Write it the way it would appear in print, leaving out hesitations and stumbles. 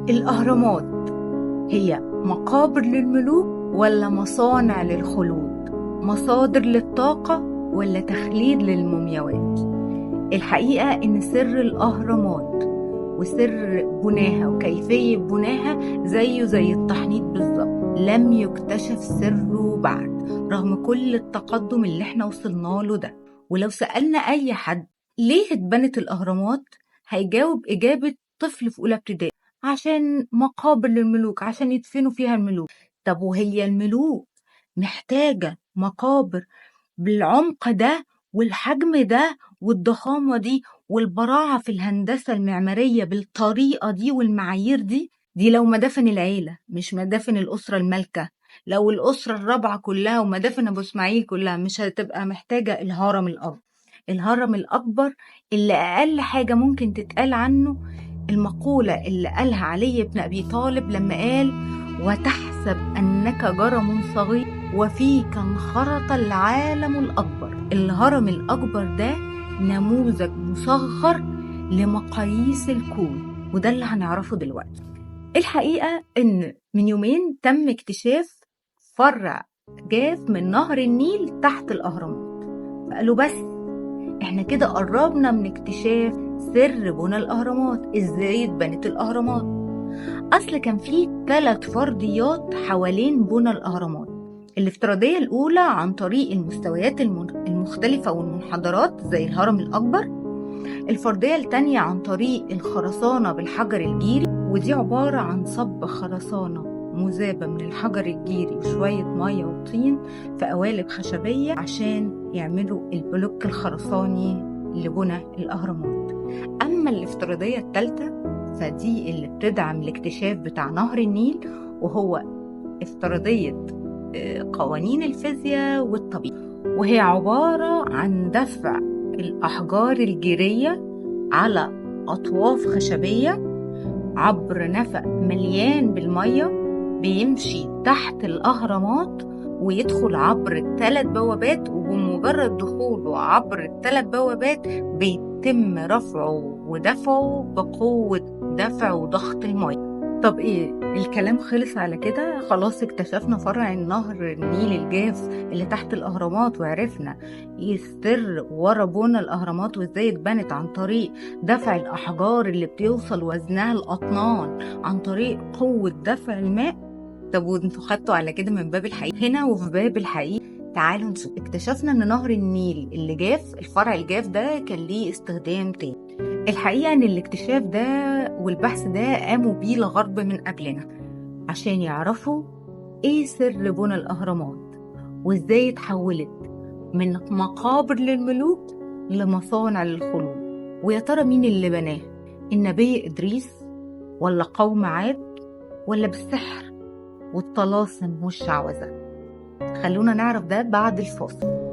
الأهرامات هي مقابر للملوك ولا مصانع للخلود؟ مصادر للطاقة ولا تخليد للمومياوات؟ الحقيقة إن سر الأهرامات وسر بناها وكيفية بناها زيه زي التحنيط بالظبط، لم يكتشف سره بعد رغم كل التقدم اللي احنا وصلنا له ده. ولو سألنا أي حد ليه اتبنت الأهرامات هيجاوب إجابة طفل في أولى ابتدائي، عشان مقابر للملوك، عشان يدفنوا فيها الملوك. طب وهي الملوك محتاجة مقابر بالعمق ده والحجم ده والضخامة دي والبراعة في الهندسة المعمارية بالطريقة دي والمعايير دي؟ دي لو مدافن العيلة مش مدافن الأسرة المالكة، لو الأسرة الرابعة كلها ومدافن أبو إسماعيل كلها مش هتبقى محتاجة الهرم الأكبر. الهرم الأكبر اللي أقل حاجة ممكن تتقال عنه المقولة اللي قالها علي بن أبي طالب لما قال: وتحسب أنك جرم صغير وفيك انخرط العالم الأكبر. الهرم الأكبر ده نموذج مصغر لمقاييس الكون، وده اللي هنعرفه دلوقتي. الحقيقة إن من يومين تم اكتشاف فرع جاف من نهر النيل تحت الأهرامات، فقالوا بس احنا كده قربنا من اكتشاف سر بنى الأهرامات، ازاي اتبنت الأهرامات. أصل كان فيه 3 فرضيات حوالين بنى الأهرامات. الافتراضية الأولى عن طريق المستويات المختلفة والمنحدرات زي الهرم الأكبر. الفرضية التانية عن طريق الخرسانة بالحجر الجيري، ودي عبارة عن صب خرسانة مذابة من الحجر الجيري وشوية مية وطين في قوالب خشبية عشان يعملوا البلوك الخرساني لبنى الأهرامات. أما الافتراضية الثالثة فدي اللي بتدعم الاكتشاف بتاع نهر النيل، وهو افتراضية قوانين الفيزياء والطبيعة، وهي عبارة عن دفع الأحجار الجيرية على أطواف خشبية عبر نفق مليان بالمية بيمشي تحت الأهرامات ويدخل عبر 3 بوابات، وبمجرد دخوله عبر 3 بوابات بيتم رفعه ودفعه بقوة دفع وضغط المية. طب ايه الكلام خلص على كده؟ خلاص اكتشفنا فرع النهر النيل الجاف اللي تحت الأهرامات، وعرفنا ايه السر ورا بنى الأهرامات وازاي اتبنت عن طريق دفع الأحجار اللي بتوصل وزنها الأطنان عن طريق قوة دفع الماء. طب وانتوا خدتوا على كده من باب الحقيقة هنا وفي باب الحقيقة؟ تعالوا نشوف. اكتشفنا ان نهر النيل اللي جاف، الفرع الجاف ده كان ليه استخدام تاني. الحقيقة ان الاكتشاف ده والبحث ده قاموا بيه الغرب من قبلنا عشان يعرفوا ايه سر بنى الأهرامات وازاي اتحولت من مقابر للملوك لمصانع للخلود، ويا ترى مين اللي بناه، النبي إدريس ولا قوم عاد ولا بالسحر والطلاسم والشعوذة؟ خلونا نعرف ده بعد الفاصل.